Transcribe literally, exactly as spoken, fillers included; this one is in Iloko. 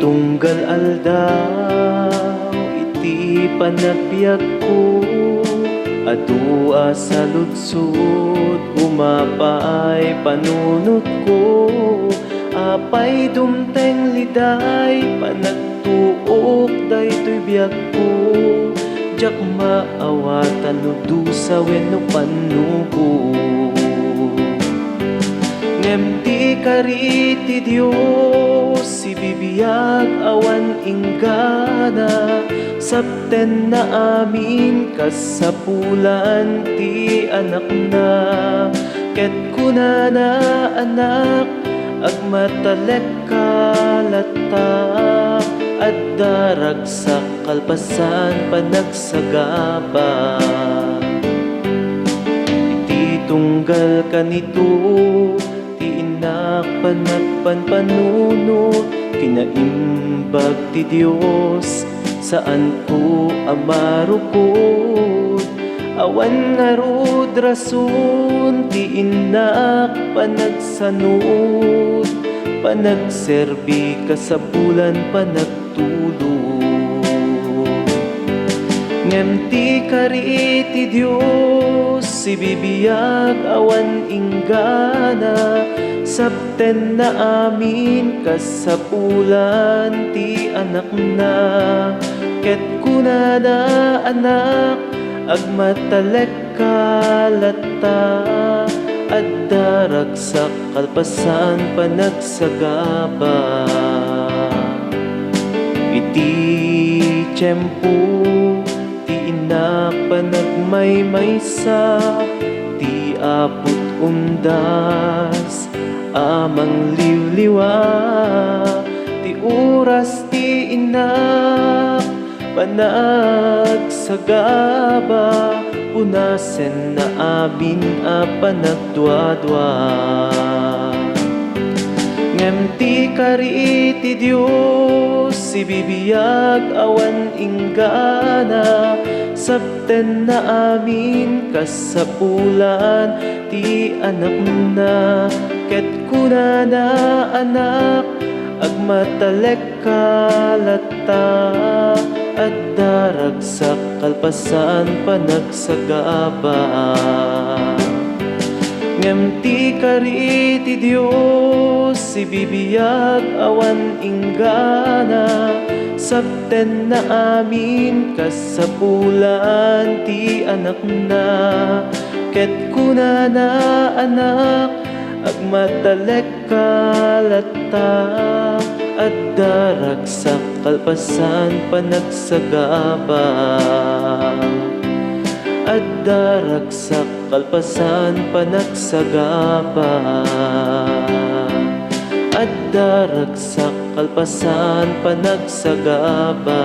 Tunggal aldaw iti panagbiagko, adu a saludsod, umapay panunotko. Apay dumteng liday panagtuok daytoy biagko, diak maawatan no dusa wenno pannugo. Ngem ti kari ti Dios, sibibiag awan inggana, saptenna amin kasapulan ti Anakna. Ket kunana, Anak, agmatalekka latta, adda ragsak kalpasan panagsagaba. Iti tunggal kanito, ti innak panagpanpanunot, kinaimbag ti Dios, saanko a marukod. Awan ngarud rason ti innak panagsanud, panagserbi kasapulan panag tulong. Ngem ti kari ti Dios, sibibiag awan inggana, saptenna amin kasapulan ti Anakna. Ket kunana, Anak, agmatalek ka latta, adda ragsak kalpasan panagsagaba. Iti tiempo ti innak panagmaymaysa, ti aput undas a mangliwliwa, ti oras ti innak panagsagaba, punasenna amin a panagduadua. Ngem ti kari ti Dios, sibibiag awan inggana, saptenna amin kasapulan ti Anakna, ket kunana, Anak, agmatalek ka latta, adda ragsak kalpasan panagsagaba. Ngem ti kari ti Dios, sibibiag awan inggana, saptenna amin kasapulan ti Anakna. Ket kunana, Anak, agmatalek ka latta, adda ragsak kalpasan panagsagaba. Adda ragsak kalpasan panagsagaba. Adda ragsak kalpasan panagsagaba.